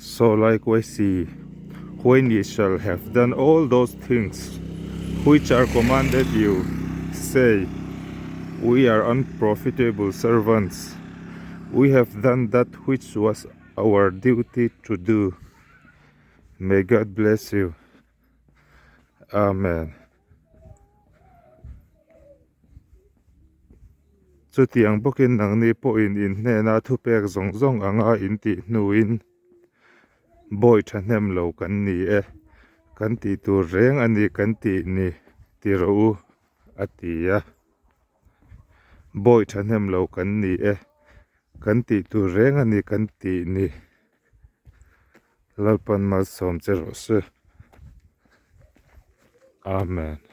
So likewise ye, when ye shall have done all those things which are commanded you, say, We are unprofitable servants, we have done that which was our duty to do. May God bless you. Amen. Chutiang bawkin nangni pawhin in hnena thupek zawng zawng anga in tih hnuin bawi thahnem lo kan ni e, kan tih tur reng a ni kan tih ni ti rawh u a ti a. Bawi thahnem lo kan ni e, kan tih tur reng a ni kan tih ni. Lalpan malsawm che rawh se. Amen.